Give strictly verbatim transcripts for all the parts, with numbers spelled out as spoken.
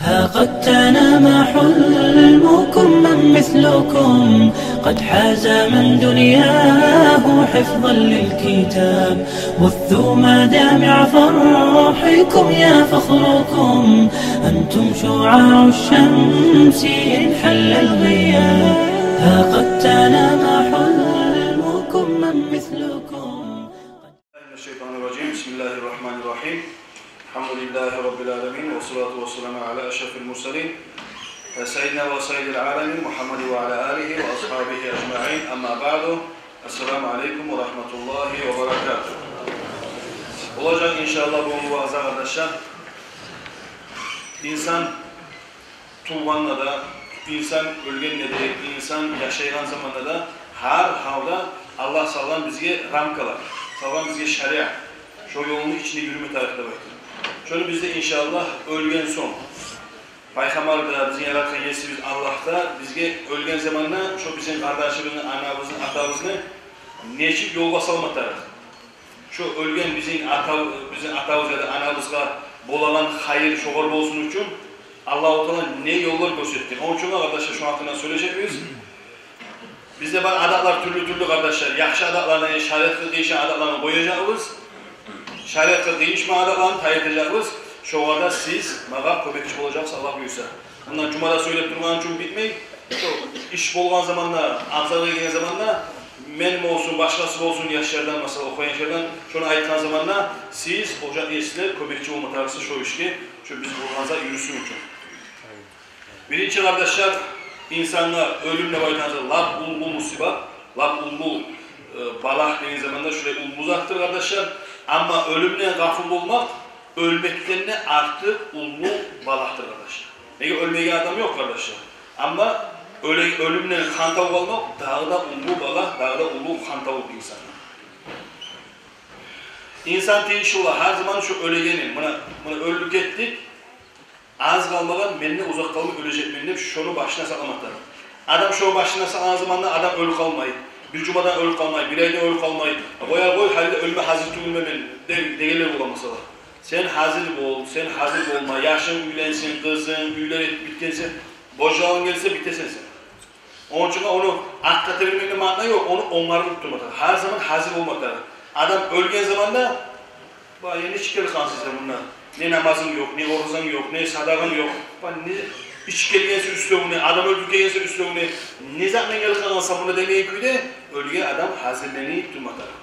ها قد تنام حلمكم من مثلكم قد حاز من دنياه حفظا للكتاب. بثوا مدامع فرحكم يا فخركم، أنتم شعاع الشمس إن حل الغياب. ها قد تنام حلمكم من مثلكم. من الشيطان الرجيم. بسم الله الرحمن الرحيم. الحمد لله رب العالمين، والصلاة والسلام على أشرف المرسلين، سيدنا وسيد العالمين محمد وعلى آله وأصحابه أجمعين. أما بعد، السلام عليكم ورحمة الله وبركاته. Болажакъ, иншааллагь, бу ваъза, къардашлар, инсан тувгъанда да, инсан оьлгенде де, инсан яшайгъан заманда да, гьар гьалда Аллагь салгъан бизге рамкалар, салгъан бизге шариат. Шо ёлну ичинде юрюме тарыкъ деп айтды. Шону биз де, иншааллагь, оьлген сонг, Пайхаммар да, бизин яратгъан Есибиз Аллагь да бизге оьлген заманда шо бизин къардашыбызны, анабызны, атабызны нечик ёлгъа салма тарыкъ? Шо оьлген бизин ата, бизин атабыз яда анабызгъа болагъан хайыр шогъар болсун учун Аллагьу Таала не ёллар гёрсетген? Ону учун, къардашлар, шону гьакъында сёйлежекбиз. Бизде бар адатлар тюрлю-тюрлю, къардашлар. Яхшы адатланы, шариатгъа къыйышгъан адатланы къояжакъбыз. Шариатгъа къыйышмагъан адатланы тайдыражакъбыз. Шогъар да сиз магъа кёмекчи болажакъсыз, Аллагь буюрса. Мунда жумада сёйлеп тургъан учун битмей. Шо иш болгъан заманда, абзаргъа гелген заманда, мен болсун, башгъасы болсун, яшлардан, масала, охуйгъан яшлардан, шону айтгъан заманда, сиз, ожакъ есилер, кёмекчи болма тарыкъсыз шо ишге, шо биз болгъан зат юрюсюн учун. Биринчи, къардашлар, инсангъа оьлюм деп айтагъан зат лап уллу мусибат, лап уллу, э, балагь деген заманда шулай уллу затдыр, къардашлар. Амма оьлюмден гъафил болмакъ оьлмекден де артыкъ уллу балагьдыр, къардашлар. Неге, оьлмейген адам ёкъ, къардашлар. Амма оьле-, оьлюмден хантав къалмакъ дагъы да уллу балагь, дагъы да уллу хантавлукъ инсангъа. Инсан тийишли бола гьар заман шо оьлегени, муна, муна оьлюп гетдик, аз къалмагъан, мен де узакъ къалмай оьлежекмен деп, шону башына сакъламакъ тарыкъ. Адам шону башына сакълагъан заманда адам оьлюп къалмай. Бир жумадан оьлюп къалмай, бир айдан оьлюп къалмай. «Къой, къой, гьали де оьлме гьазир тюгюлмен мен», — де-, дегенлер бола, масала. Сен гьазир бол, сен гьазир болма, яшынг уьйленсин, къызынг, уьйлер этип битгенсен, божаланг гелсе, битесен сен. Ону учун ону артгъа тебермекни маънасы ёкъ, ону онгарып турма тарыкъ. Гьар заман гьазир болма тарыкъ. Адам оьлген заманда: «Ва, я нечик гелип къалгъансан сен мунда? Не намазынг ёкъ, не оразанг ёкъ, не садагъанг ёкъ. Ва, не ичип гелгенсен уьстевюне, адам оьлтюрюп гелгенсен уьстевюне, не зат булан гелип къалгъансан мунда?» — демейген кюйде оьлген адам гьазирленип турма тарыкъ.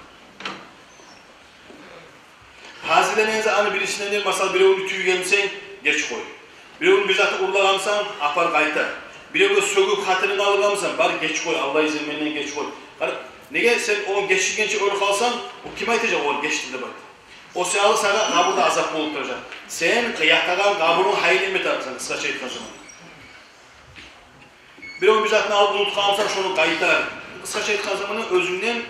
Гьазирленип, аны бирисинден, масала, биревню тюйгенсен, геч къой. Биревню бир затын урлагъансан, апар къайтар. Биревге сёгюп, хатирин алгъансан, бар, геч къой, Аллагь изин, менден геч къой. Къара, неге, сен ону гечиргенче оьлюп къалсанг, о ким айтажакъ огъар гечдим деп айтып? О саялы сагъа къабурда азап болуп туражакъ. Сен ятагъан къабурунг гьайын этме тарыкъсан, къысгъача айтгъан заманда. Бирев бир затын алып унутгъан буса, шону къайтар. Къысгъача айтгъан заманда, оьзюнгден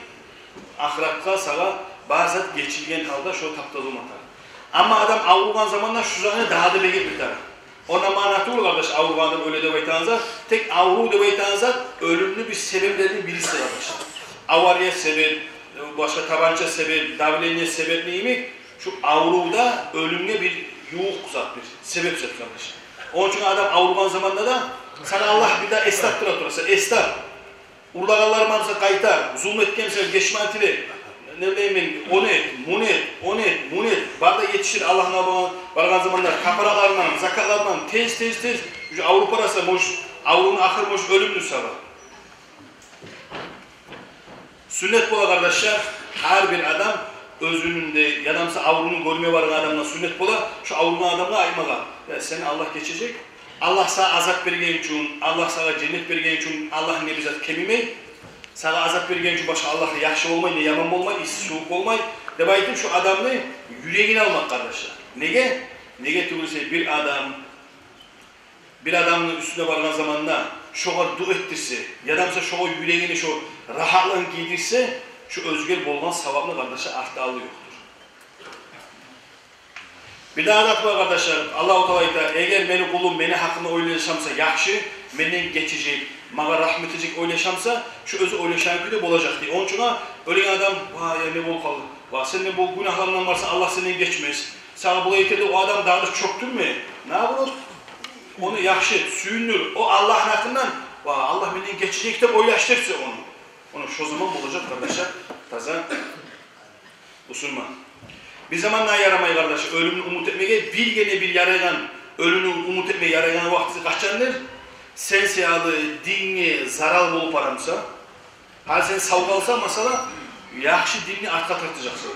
ахыратгъа сагъа бар зат гечилген гьалда шо таптаза болма тарыкъ. Амма адам авругъан заманда шу затны дагъы да бек этме тарыкъ. Онда маъна тюгюл, къардаш, авругъан адам оьле деп айтагъан зат, тек аврув деп айтагъан зат оьлюмню бир себеплерини бириси, къардаш. Авария себеп, башгъа табанча себеп, давление себеп йимик, шу аврув да оьлюмге бир ювукъ зат, бир себеп зат, къардаш. Ону учун адам авругъан заманда да сагъа Аллагь бир де эслеп тура, тура, сен эслеп. Урлагъанларынг буса къайтар, зулму этген буса гечмек тиле. Не билейим мен, ону эт, муну эт, ону эт, муну эт. Бар да етишдир Аллагьны алдына баргъан, баргъан заманда капаратларындан, закатларындан тез, тез, тез. Уже авруп барасан, может, аврувну ахыры, может, оьлюмдюр сагъа. Сюннет бола, къардашлар, гьар бир адам оьзюню де, яда буса аврувну гёрме баргъан адамгъа сюннет бола, шо авругъан адамгъа айтмагъа: «Я, сени Аллагь гечежек. Аллагь сагъа азап берген учун, Аллагь сагъа женнет берген учун Аллагьны бир зат кемимей. Сагъа азап берген учун башгъа Аллагьгъа яхшы болмай, не яман болмай, исси, сувукъ болмай», — деп айтып, шо адамны юрегин алмакъ, къардашлар. Неге? Неге тюгюл эсе, бир адам бир адамны уьстюне баргъан заманда шогъар дуа этдирсе, яда буса шогъар юрегине шо рагьатлыгъын гийдирсе, шо оьзгер болгъан савапны, къардашлар, артда алды ёкъдур. Бир дагъы зат бар, къардашлар. Аллагьу Таала айта: «Эгер мени къулум мени гьакъымда ойлаша буса яхшы, менден гечежек, магъа рагьмат этежек ойлаша буса, шо оьзю ойлашагъан кюйде болажакъ», — дей. Ону учун оьлген адам: «Ва, я, не болуп къалды? Ва, сенден бу гюнагьлардан барса, Аллагь сенден гечмес. Сагъа булай этер», — деп, о адам дагъы да чёкдюрме. Не болуп? ону яхшы сююндюр, о Аллагьны гьакъындан, ва Аллагь менден гечежек деп ойлашдырса ону. Ону шо заман болажакъ, къардашлар, таза бусурман. Бир заманда ярамай, къардаш, оьлюмню умут этмеге. Биргине-бир ярайгъан, оьлюмню умут этмеге ярайгъан вакътиси къачандыр? Сен саялы динге зарал болуп барамса, гьали сен сав къалсанг, масала, яхшы динни артгъа тартажакъсан.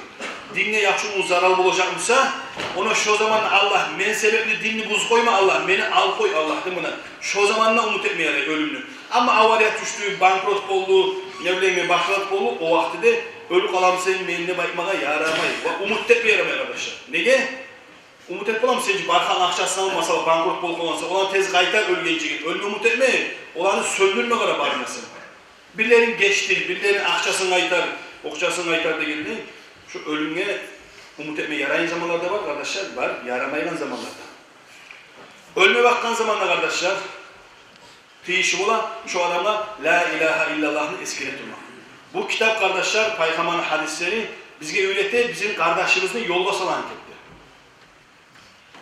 Динге яхшы, ону зарал болажакъмыса, ону шо заман: «Аллагь, мен себепли динни бузуп къойма, Аллагь, мени алып къой, Аллагь», — деп, муна шо заманда умут этме ярай оьлюмню. Амма авария тюшдю, банкрот болду, не билейим, башгъалыкъ болду, о вакътиде оьлюп къаламысан, мени деп айтмагъа ярамай. Ва умут этме ярамай, къардашлар. Неге? Умут этип къаламысан, сен чи баргъан акъчасынг, масала, банкрот болуп къалгъанса, оланы тез къайтар оьлгенчеге. Оьлюмню умут этме, оланы сёндюрме къара барына сен. Бирлерин гечдир, бирлерин акъчасын къайтар, акъчасын къайтар дегендей, шо оьлюмге умут этме ярайгъан заманлар да бар, къардашлар, бар, ярамайгъан заманлар да. Оьлме бакъгъан заманда, къардашлар, тийишли бола шо адамгъа ла илагьа иллаллагьны эсгере турмакъ. Бу китап, къардашлар, Пайхаммарны гьадислери бизге уьйрете бизин къардашыбызны ёлгъа салагъан кепде.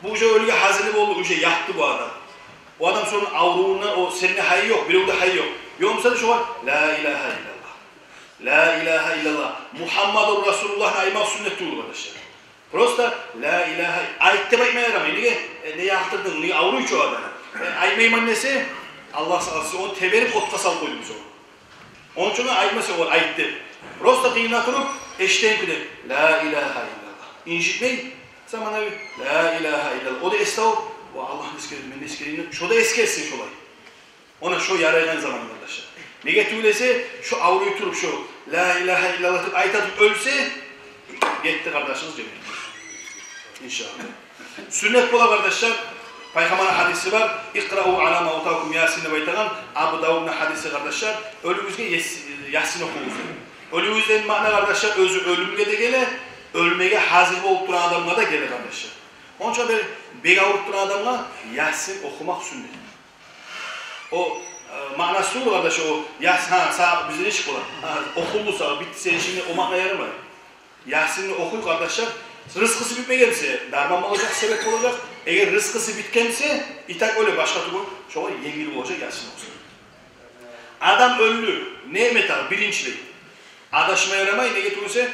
Бу уже оьлюге гьазирлик болду, уже ятды бу адам. О адам сонг аврувундан, о сенде гьайы ёкъ, биревде гьайы ёкъ. Ёкъмуса да шогъар ла илагьа иллаллагь, ла илагьа иллаллагь, Мугьаммадур Расулуллагьны айтмакъ сюннет тюгюл, къардашлар. Просто ла илагьа, айт деп айтма ярамай. Неге? Э, не яхтырдынг, неге авруй чы о адам? Э, айтмайман десе, Аллагь сакъласын, ону теберип отгъа салып къойду бу сонг. Ону учун айтмаса, олар айт деп. Просто къыйына туруп, эшитеген кюйде ла илагьа иллаллагь. Инжитмей, заманагъа ла илагьа иллаллагь. О да эс тавуп, ва Аллагьны эсгердим, мен де эсгерейим деп, шо да эсгерсин шолай. Она шо ярайгъан заман, къардашлар. Неге тюгюл эсе, шо авруй туруп, шо ла илагьа иллаллагь деп айта туруп оьлсе, гетди къардашыгъыз женнетге, иншааллагь. Сюннет бола, къардашлар, Пайхаммарны гьадиси бар: «Икърау ала мавтакум Ясин», — деп айтагъан Абу Давудну гьадиси, къардашлар, оьлюгюзге Яс-, Ясин охугъуз деп. Оьлюгюз деген маъна, къардашлар, оьзю оьлюмге де геле, оьлмеге гьазир болуп турагъан адамгъа да геле, къардашлар. Онча бир бек авруп турагъан адамгъа Ясин охумакъ сюннет. О, э, маънасы тюгюл, къардаш, о Яс-, гьа, са-, бизин иш бола. Гьа, охулду сагъа, битди сени ишинг, о маъна ярамай. Ясинни охуй, къардашлар, рызкъысы битмеген буса, дарман болажакъ, себеп болажакъ. Эгер рызкъысы битген буса, и так оьле, башгъа тюгюл, шогъар енгил болажакъ Ясин охуса. Адам оьлдю, не этме тарыкъ, биринчилей. Адашма ярамай, неге тюгюл эсе,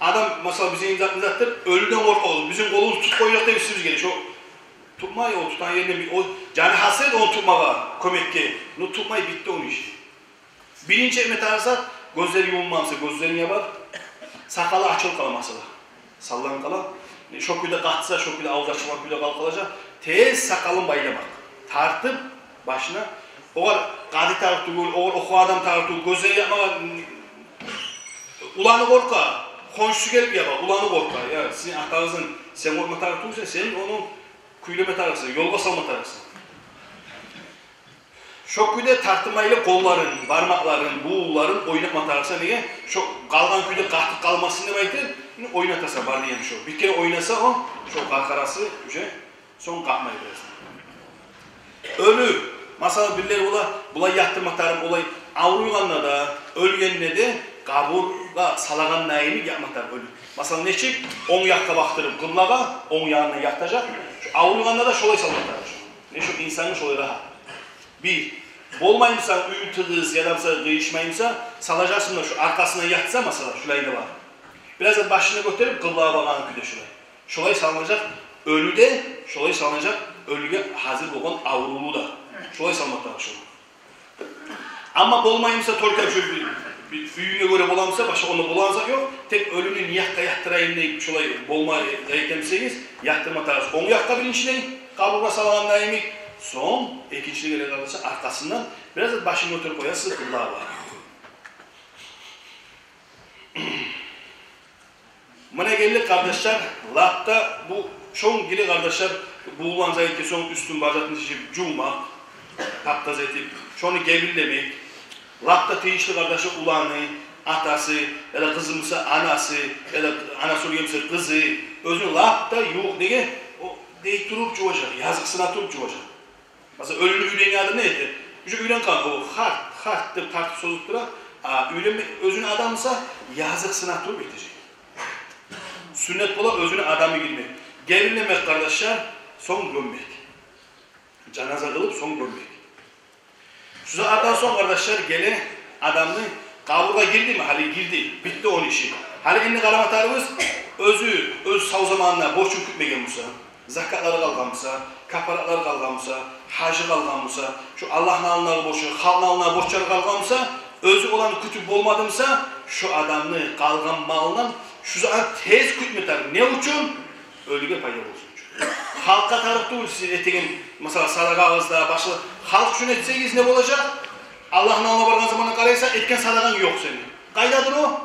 адам, масала, бизин зат-, затдыр, оьлюден къоркъабыз. Бизин къолубуз тутуп къояжакъ деп эсибизге геле. Шо тутмай, о тутагъан еринден би-, о жаны гьасирет ону тутмагъа, кёмекге. Ну, тутмай, битди ону иши. Биринчи этме тарыкъ зат, гёзлери юмулмагъан буса, гёзлерин ябар, сакъалы ачылып къала, масала. Салланып къала. Шо кюйде къатса, шо кюйде авзу ачылгъан кюйде къалып къалажакъ. Тез сакъалын байламакъ. Тартып башына. Огъар къади тарыкъ тюгюл, огъар охугъан адам тарыкъ тюгюл, гёзлери ябмагъа. Уланы къоркъа, хоншусу гелип яба, уланы къоркъа. Я, сизин атагъызны сен къоркъма тарыкъ тюгюлсен, сен ону кюйлеме тарыкъсан, ёлгъа салма тарыкъсан. Шо кюйде тартмайлы къолларын, бармакъларын, бувуларын ойнатма тарыкъсан, неге? Шо къалгъан кюйде къатып къалмасын деп айтып, ойнатасан, бар деген шо. Бир керен ойнаса о, шо къаркъарасы уже сонг къатмай бираз. Оьлю, масала, бирлер бола, булай ятдырма тарыкъ, олай авруйгъанда да, оьлгенде де къабургъа салагъан йимик ятма тарыкъ оьлю. Масала, нечик, онг якъгъа бакъдырып, къыблагъа, онг ягъына ятажакъ. Шо авруйгъанда да шолай салма тарыкъ шо. Не шо инсангъа шолай рагьат. Бир, болмаймыса, уьй тыгъыз, яда буса къыйышмаймыса, салажакъсан да шо аркъасына ятса, масала, шулай да бар. Бираз да башын гётерип, къыблагъа багъан кюйде шулай. Шолай салынажакъ оьлю де, шолай салынажакъ оьлюге гьазир болгъан аврулу да. Шолай салма тарыкъ шо. Амма болмаймыса, только шо бир, бир уьюнге гёре боламыса, башгъа онда болагъан зат ёкъ, тек оьлюню не якъгъа ятдырайым деп шолай болмай экен десегиз, ятдырма тарыкъ онг якъгъа биринчилей, къабургъа салагъан йимик, сонг экинчилей геле къалса аркъасындан, бираз да башын гётерип къоясыз къыблагъа. Муна гелдик, къардашлар, лап да бу шонг гири, къардашлар, бувулгъан зат этген сонг уьстюн бар затын чыгъарып жувмакъ, тап-таза этип, шону гебинлемек. Лап да тийишли, къардашлар, уланы атасы, яда къызы буса анасы, яда анасы оьлген буса къызы, оьзюню лап да ювукъ, неге, о дей туруп жуважакъ, языкъсына туруп жуважакъ. Масала, оьлюню уьйренген адам не эте? Уже уьйренип къалгъан, о харт, харт деп тартып созуп тура. А уьйренмеген оьзюню адамы буса, языкъсына туруп этежек. Сюннет бола оьзюню адамы гирмек. Гебинлемек, къардашлар, сонг гёммек. Жаназа къылып, сонг гёммек. Шу сагьатдан сонг, къардашлар, геле адамны къабургъа гирдими? Гьали гирди, битди ону иши. Гьали энни къарама тарыкъбыз, оьзю, оьз сав заманында борчун кютмеген буса, закатлары къалгъан буса, капаратлары къалгъан буса, гьажы къалгъан буса, шу Аллагьны алдындагъы борчу, халкъны алдындагъы борчлары къалгъан буса, оьзю оланы кютюп болмады буса, шу адамны къалгъан малындан шу сагьат тез кютме тарыкъ. Не учун? Оьлюге пайда болсун учун. Халкъгъа тарыкъ тюгюл сиз этеген, масала, садагъагъыз да, башгъа. Халкъ учун этсегиз, не болажакъ? Аллагьны алдына баргъан заманда къарайсан, этген садагъанг ёкъ сени. Къайдадыр о?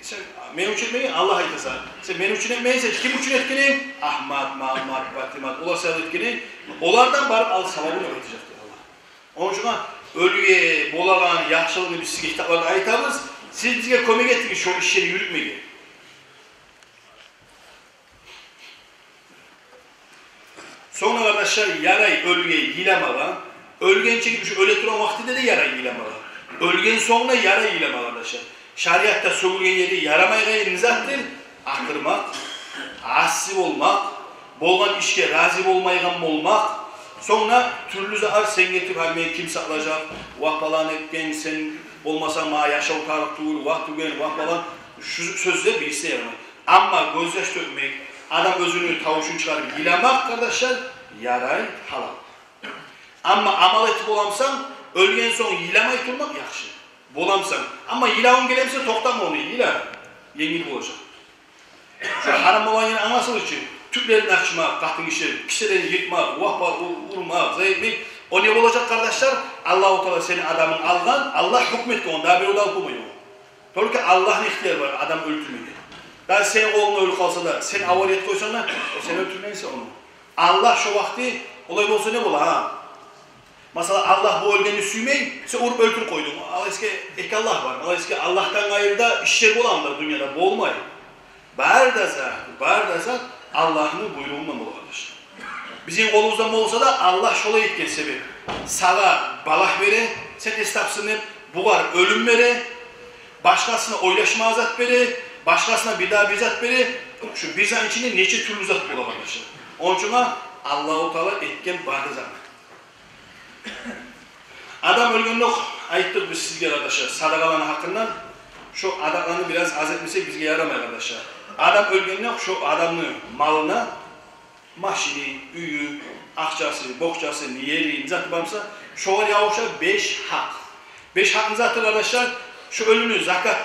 Сен мен учун этмейин, Аллагь айта сагъа. Сен мен учун этмейсен, ким учун этгенинг? Агьмат, Магьаммат, Патимат, олар саялы этгенинг. Олардан барып ал савабын деп айтажакъ дей Аллагь. Ону учун оьлюге болагъан яхшылыгъын биз сизге китапларда айтабыз. Сиз бизге кёмек этигиз шо ишлени юрютмеге. Сонг да, къардашлар, ярай оьлюге йыламагъа. Оьлгенче, шу оьле тургъан вакътиде де ярай йыламагъа. Оьлген сонг да ярай йыламагъа, къардашлар. Шариатда сёгюлген ерде ярамайгъан не затдыр? Акъырмакъ, асси болмакъ, болгъан ишге рази болмайгъан болмакъ. Сонг да тюрлю затлар сен гетип, гьали мени ким сакълажакъ, ва палан этген, сен болмасанг магъа яшав тарыкъ тюгюл, ва тюген, ва палан. Шу сёзлер бирисине ярамай. Амма гёзьяш тёкмек, адам оьзюню тавушун чыгъарып йыламакъ, къардашлар, ярай, гьалал. Амма амал этип боламысан, оьлген сонг йыламай турмакъ яхшы. Боламысан. Амма йылавунг гелемисе, токътама ону, йыла. Енгил болажакъ. Шу гьарам болгъан ерин англасагъыз чы, тюклерин ачмакъ, къатын гиши, киселерин йыртмакъ, вапа, у-, урмакъ, зая этмек. О не болажакъ, къардашлар? Аллагьу Таала сени адамынг алгъан, Аллагь гьукму этген, ону дагъы бирев де алып болмай ону. Только Аллагьны ихтияры бар адам оьлтюрмеге. Даже сени къолунгда оьлюп къалса да, сен авария этип къойсанг да, о сен оьлтюрмегенсен ону. Аллагь шо вакъти олай болса не бола, гьа? Масала, Аллагь бу оьлгенни сюймей, сен уруп оьлтюрюп къойдунг. Алайса эки Аллагь бар. Алайса Аллагьдан къайры да ишлер боламы да дюньяда? Болмай. Бары да зат, бары да зат Аллагьны буйругъундан бола, къардаш. Бизин къолубуздан болса да, Аллагь шолай этген себеп. Сагъа балагь бере, сен эс тапсын деп, бугъар оьлюм бере, башгъасына ойлашма зат бере, башгъасына бир дагъы бир зат бере. Шу бир затны ичинде нече тюрлю зат бола, къардашлар. Ону учун Аллагьу Таала этген бары да затны. Адам оьлгендокъ, айтдыкъ биз сизге, къардашлар, садагъаланы гьакъындан. Шо адатланы бираз аз этмесек бизге ярамай, къардашлар. Адам оьлгендокъ, шо адамны малына, машини, уьюн, акъчасы, бокъчасы, не ери, не заты бар буса, шогъар ябуша беш гьакъ. Беш гьакъны заты, къардашлар, шо оьлюню закат,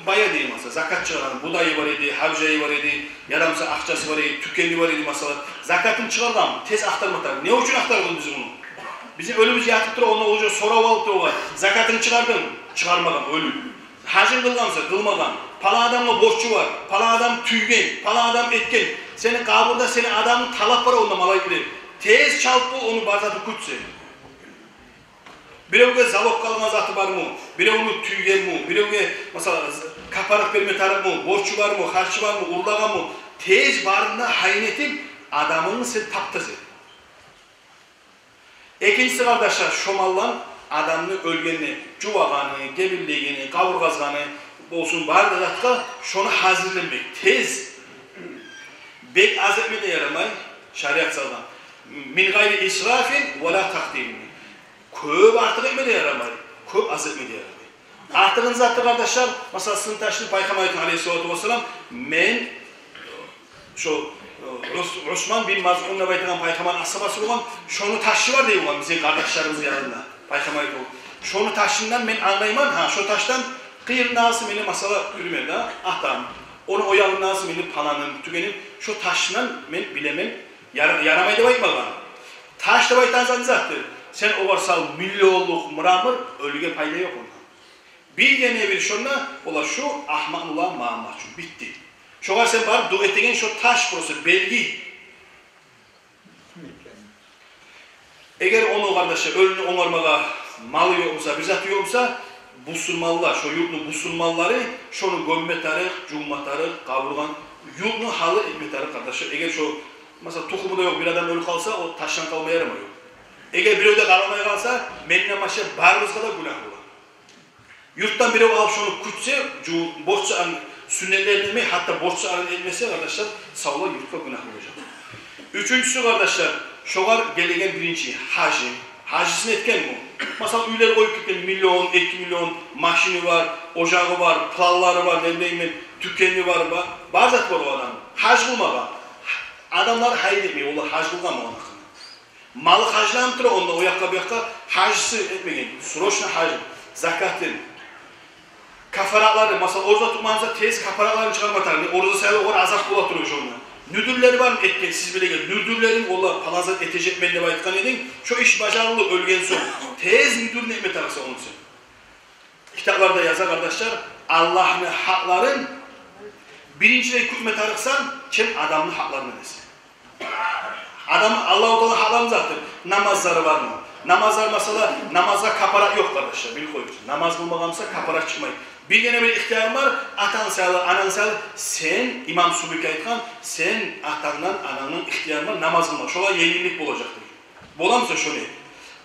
бая деймиз, масала, закат чыгъаргъан, будайы бар эди, гьабижайы бар эди, яда буса акъчасы бар эди, тюкени бар эди, масала, закатын чыгъаргъан, тез ахтарма тарыкъ. Не учун ахтарабыз биз ону? Бизин оьлюбюз ятып тура, ондан уже сорап алып тура: «Закатын чыгъардынг?» Чыгъармагъан оьлю. Гьажын къылгъан буса, къылмагъан. Палан адамгъа борчу бар, палан адам тюйген, палан адам этген. Сени къабурда сени адамынг талап бара онда, малайиклер. Тез чалт бол, ону бар затын кют сен. Биревге залог къалгъан заты бармы? Биревню тюйгенми? Биревге, масала, з-, капарат берме тарыкъмы? Борчу бармы? Харчы бармы? Урлагъанмы? Тез барын да гьайын этип, адамынгны сен тап да сен. Экинчиси, къардашлар, шо малдан адамны оьлгенине жувагъаны, гебинлегени, къабур къазгъаны болсун, бары да затгъа шону гьазирленмек. Тез. Бек аз этме де ярамай, шариат салгъан. Мин гъайри исрафин ва ла такъдирин. Кёп артыкъ этме де ярамай, кёп аз этме де ярамай. Артыкъ заты, къардашлар, масала, сынташны, Пайхаммар айтгъан, алейгьиссалату вассалам, мен шо, э, Ус-, Усман бин Мазъун деп айтагъан Пайхаммарны асгьабасы болгъан, шону ташы бар дей болгъан бизин къардашларыбызны янында. Пайхаммар айтгъан, шону ташындан мен англайман, гьа, шо ташдан къыйырындагъысы мени, масала, пример да, атам, ону о ягъындагъысы мени паланым, тюгеним, шо ташындан мен билемен, яра-, ярамай деп айтмагъан. Таш деп айтагъан зат не затдыр? Сен огъар сал миллионлукъ мрамор, оьлюге пайда ёкъ ондан. Бирден бир шонда бола шу Агьмат мулла Магьаммат шу, битди. Шогъар сен барып дуа этеген шо таш просто белги. Эгер ону, къардашлар, оьлюню онгармагъа малы ёкъ буса, бир заты ёкъ буса, бусурманлар, шо юртну бусурманлары шону гёмме тарыкъ, жувма тарыкъ, къабургъан, юртну гьалы этме тарыкъ, къардашлар. Эгер шо, масала, тухуму да ёкъ бир адам оьлюп къалса, о ташланып къалма ярамай о. Эгер бирев де къарамай къалса, менден башгъа барыбызгъа да гюнагь бола. Юртдан бирев алып шону кютсе, жу-, борч сагьатын, сюннетлерин этмей, гьатта борч сагьатын этмесе, къардашлар, савлай юртгъа гюнагь болажакъ. Уьчюнчюсю, къардашлар, Шогъар гелеген биринчи гьажи. Гьажисын этген бу. Масала, уьйлер къоюп гетген, миллион, эки миллион, машини бар, ожагъы бар, планлары бар, не билейим мен, тюкени бар, ба-, бар зат бар о адамны. Гьаж къылмагъа. Адамлар гьайын этмей, олар гьаж къылгъан болгъан гьакъында. Малы гьажланып тура онда, о якъгъа, бу якъгъа, гьажиси этмеген. Срочно гьажи. Закатын. Кафаратлары, масала, ораза тутмагъан буса, тез кафаратларын чыгъарма тарыкъ. Ораза саялы огъар азап бола тура уже онда. Нюдюрлери бармы этген, сиз билеген? Нюдюрлерин, олар, палан зат этежекмен деп айтгъан эдинг, шо иш бажарылды оьлген сонг. Тез нюдюрню этме тарыкъсан ону сен. Китапларда яза, къардашлар, Аллагьны гьакъларын биринчилей кютме тарыкъсан, чем адамны гьакъларын десе. Адам, Аллагьу Таала гьакъларын заты, намазлары бармы? Намазлар, масала, намазгъа капарат ёкъ, къардашлар, билип къоюгъуз. Намаз къылмагъан буса, капарат чыкъмай. Биргине-бир ихтиярынг бар, атанг саялы, ананг саялы, сен, имам Субки айтгъан, сен атангдан, анангдан ихтиярынг бар намаз къылма. Шолай енгиллик болажакъ деген. Боламыса шону?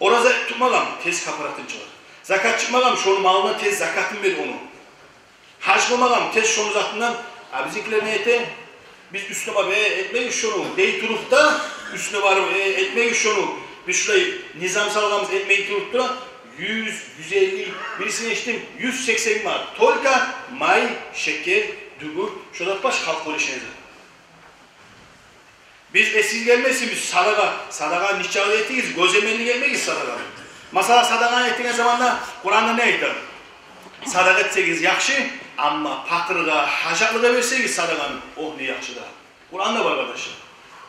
Ораза тутмагъан, тез капаратын чыгъар. Закат чыкъмагъан, шону малындан тез закатын бер ону. Гьаж къылмагъан, тез шону затындан, а бизинкилер не эте? Биз уьстюне барып, э, этмегиз шону, дей туруп да, уьстюне барып, э, этмегиз шону, биз шулай низам салгъанбыз, этмей туруп тура, юз, юз элли, бирисин эшитдим, юз сексен бар. Только май, шекер, дюгюр, шо зат баш халкъ оьлешеген зат. Биз, эсигиз гелмесин, биз садагъа, садагъаны нечакъы этигиз, гёземеллик этмегиз садагъаны. Масала, садагъаны этеген заманда Къуранда не айта? Садагъа этсегиз яхшы, амма пакъыргъа, гьажатлыгъа берсегиз садагъаны, о не яхшы да. Къуранда бар, къардашлар.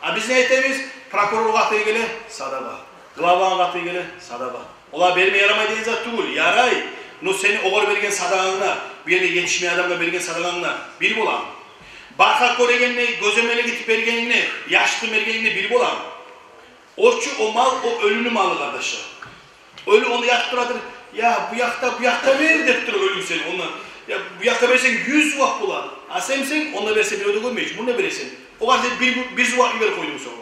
А биз не этебиз? Прокуроргъа къатыгъы геле, садагъа. Главагъа къатыгъы геле, садагъа. Олар берме ярамай деген зат тюгюл, ярай. Но сени огъар берген садагъангда, бу ерде етишмеген адамгъа берген садагъангда бир боламы? Бархат гёрегенде, гёземеллик этип бергенингде, яшыртып бергенингде бир боламы? О чу о мал, о оьлюню малы, къардашлар. Оьлю онда ятып турадыр. Я бу якъда, бу якъда бер деп тура оьлюнг сени. Онда, я бу якъда берсенг, юз зувап болар. А сен, сен онда берсе, бирев де гёрмей, мунда бересен. Огъар сен бир, бир зувап йиберип къойдунг сонг.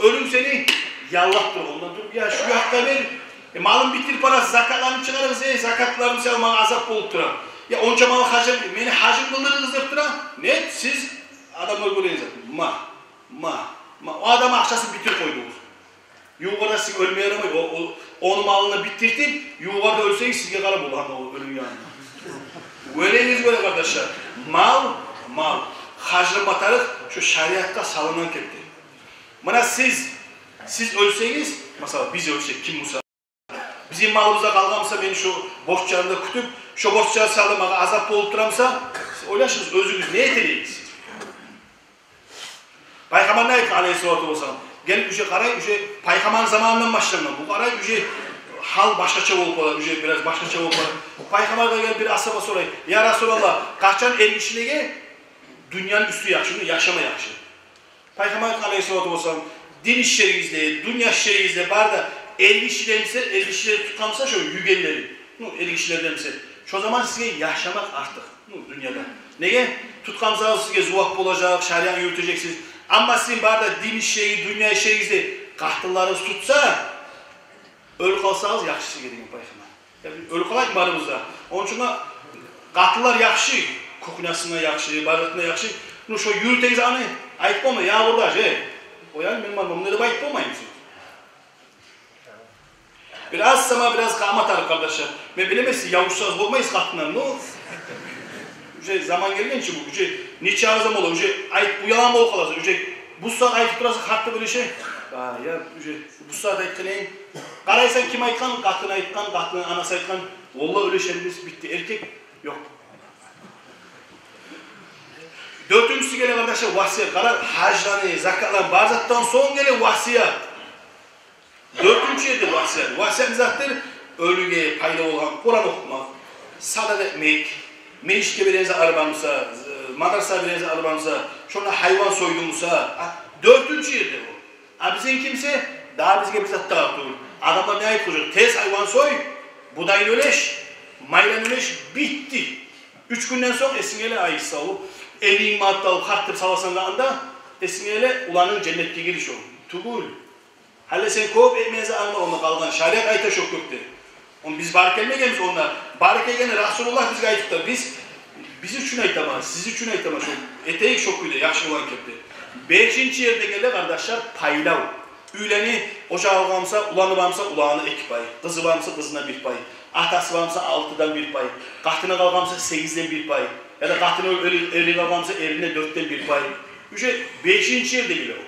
Оьлюнг сени яллап тура, ондан туруп, я шу якъда бер, э, малын битирип барасыз, закатларын чыгъарыгъыз, эй, закатларым саялы магъа азап болуп тура. Я онча мал гьажын, мени гьажым къылдырыгъыз деп тура. Нет, сиз адамлар гёреген зат. Ма, ма, ма. О адам акъчасын битирип къойдугъуз. Ювукъ арада сизге оьлме ярамай, о, о, ону малын битиртип, ювукъ арада оьлсегиз, сизге къарап бола, гьана, о оьлюню янында. Оьлегиз гёре, къардашлар. Мал, мал. Гьажланма тарыкъ, шу шариатгъа салынгъан кепде. Муна сиз, сиз оьлсегиз, масала, биз оьлсек, ким буса, бизин малыбызда къалгъан буса, мен шу борчларымны кютюп, шу борчлар саялы магъа азап болуп тура буса, сиз ойлашыгъыз, оьзюгюз не этер эдигиз? Пайхаммар не айтгъан, алейгьиссалату вассалам? Гелип уже къарай, уже пайхаммарны заманындан башлангъан. Бу къарай, уже гьал башгъача болуп къала, уже бираз башгъача болуп къала. Пайхаммаргъа гелип бир асгьаба сорай: «Я Расулаллагь, къачан эркишилеге дюньяны уьстю яхшы, яшама яхшы?» Пайхаммар айтгъан, алейгьиссалату вассалам: «Дин ишлеригизде, дюнья ишлеригизде бар да, эркишилер буса, эркишилер тутгъан буса шо югенлери, ну, эркишилерден буса, шо заман сизге яшамакъ артыкъ, ну, дюньяда. Неге? Тутгъан буса, сизге зувап болажакъ, шариатны юрютежексиз. Амма сизин бар да дин ишлеригиз, дюнья ишлеригизде къатынларыгъыз тутса, оьлюп къалсагъыз, яхшы сизге», — деген пайхаммар. Я, оьлюп къалайыкъ барыбыз да. Ону учун къатынлар яхшы, кухнясында яхшы, бажатында яхшы. Ну, шо юрютегиз аны, айтып болмай, я, къурдаш, э, къой аны, мен барман, мунда деп айтып болмаймы сиз? Бираз сама, бираз къамат алып, къардашлар. Мен билемен, сиз ябушсагъыз болмайсыз къатындан, ну, уже заман гелген чи бу, уже нече заман бола, уже айт, уялгъан болуп къаласыз, уже бу сагьат айтып турасыз, къатты бир иши. А, я, уже бу сагьат айтгъан эдинг. Къарайсан, ким айтгъан? Къатын айтгъан, къатынны анасы айтгъан. Валлагь, оьлешербиз, битди, эркек ёкъ. Дёртюнчюсю геле, къардашлар, васият. Къара, гьажланы, закатланы, бар затдан сонг геле васият. Дёртюнчю ерде васият. Васият не затдыр? Оьлюге пайда болгъан Къуран охутмакъ, садагъа этмек, межитге береген затлар бар буса, мадрасагъа береген затлар бар буса, шонда гьайван сойдунг буса, а, дёртюнчю ерде о. А бизин кимсе, дагъы бизге бир зат да тюгюл. Адамлар не айтып къояжакъ? Тез гьайван сой, будайны оьлеш, майланы оьлеш, битди. Уьч гюнден сонг эсинге геле, ай, сав, элли минг манат алып, харт деп саласан да анда, эсинге геле, уланынг женнетге гириши о. Тюгюл. Гьали сен кёп этмейсен, амма онда къалгъан. Шариат айта шо кёпде. Ону биз барып гелмегенбиз онда. Барып гелгенни Расулуллагь бизге айтып да. Биз, биз учун айтаман, сиз учун айтаман. Шо этейик шо кюйде, яхшы болгъан кепде. Бешинчи ерде геле, къардашлар, пайлав. Уьйлени, ожагъы бар буса, уланы бар буса, уланына эки пай, къызы бар буса, къызына бир пай, атасы бар буса, алтыдан бир пай, къатыны къалгъан буса, сегизден бир пай, яда къатыны оьл-, эри къалгъан буса, эрине дёртден бир пай. Уже бешинчи ерде геле о.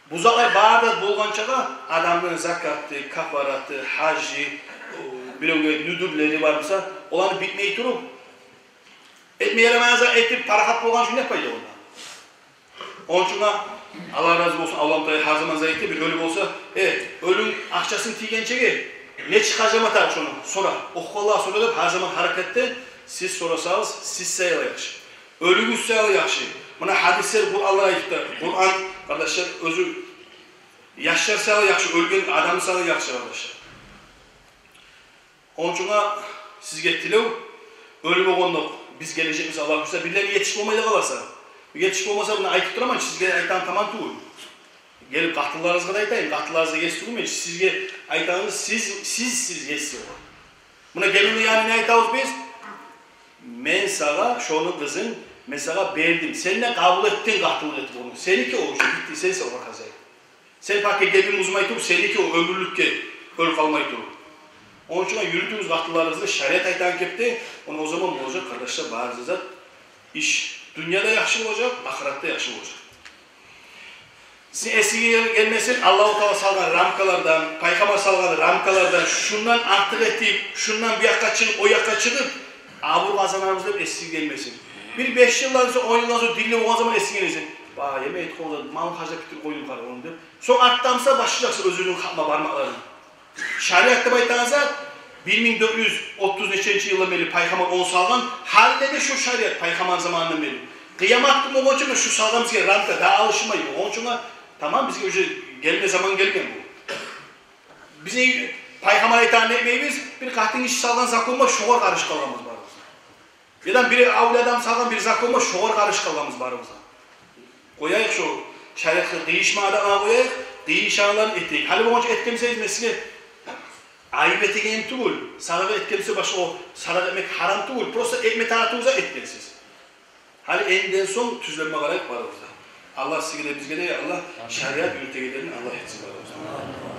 Бу затлар бары да болгъанчагъа адамны закаты, кафараты, гьажы, биревге нюдюрлери бар буса, оланы битмей туруп, этме ярамайгъан зат этип, парахат болгъан учун не пайда онда? Ону учун да Аллагь рази болсун, Аллагь Таала гьар заман зат эте, бир оьлю болса, э, оьлюнг акъчасын тийгенчеге не чыгъажакъ ата шону? Сора. Оху Аллагь, сора деп гьар заман гьаракатда сиз сорасагъыз, сиз саялы яхшы. Оьлюгюз саялы яхшы. Муна гьадислер, Къуръанлар айтып да, Къуръан, къардашлар, оьзю яшлар саялы яхшы, оьлген адам саялы яхшы, къардашлар. Ону учун да сизге тилев, оьлю болгъандокъ биз гележекбиз, Аллагь буюрса, бирлери етишип болмай да къалса. Етишип болмаса, муна айтып тураман, сизге айтагъан таман тюгюл. Гелип къатынларыгъызгъа да айтайым, къатынларыгъызгъа ес тюгюлмен, сизге айтагъанны сиз, сиз, сиз ес тюгюл. Муна гелинни янына не айтабыз биз? Мен сагъа шону къызын, мен сагъа бердим. Сен де къабул этдинг къатынлыкъ этип ону. Сеники о уже, битди, сен, сен огъар хозяин. Сен пакет гебин бузмай туруп, сеники о, оьмюрлюкге оьр къалмай туруп. Ону учун юрютюгюз къатынларыгъызны шариат айтагъан кепде, ону о заман болажакъ, къардашлар, бары зат, иш дюньяда яхшы болажакъ, ахыратда яхшы болажакъ. Сизин эсигизге гелмесин, Аллагьу Таала салгъан рамкалардан, пайхаммар салгъан рамкалардан, шундан артыкъ этип, шундан бу якъгъа чыгъып, о якъгъа чыгъып, абур къазанарбыз деп эсигизге гелмесин. Бир беш йылдан сонг, он йылдан сонг, динли болгъан заман эсигизге гелсин. Ба, эме, этип къойгъан зат, малын харжлап битдирип къойдум къара ону деп. Сонг артдан буса башлажакъсан оьзюню къапма бармакъларын. Шариат деп айтагъан зат бир минг дёрт юз отуз неченчи йылдан берли пайхаммар ону салгъан, гьали де шо шариат пайхаммар заманындан берли. Къыямат гюн болгъунча шу салгъан бизге рамка да алышмай. Ону учун да таман, бизге уже гелме заман гелген бу. Биз пайхаммар айтагъанны этмейбиз, бир къатынгиши салгъан закон бар, шогъар къарышып къалгъанбыз барыбыз. Яда бир авлия адам салгъан бир закон бар, шогъар къарышып къалгъанбыз барыбыз да. Къояйыкъ шо шариатгъа къыйышмагъанланы, къояйыкъ, къыйышагъанланы этейик. Гьали болгъунча этген бусагъыз, мен сизге айып этегеним тюгюл, садагъа этген буса башгъа, о садагъа этмек гьарам тюгюл, просто этме тарыкъ тюгюл зат этгенсиз. Гьали эндиден сонг тюзленме къарайыкъ барыбыз да. Аллагь сизге де, бизге де, я Аллагь, шариат юрютегенлерден Аллагь этсин барыбызны.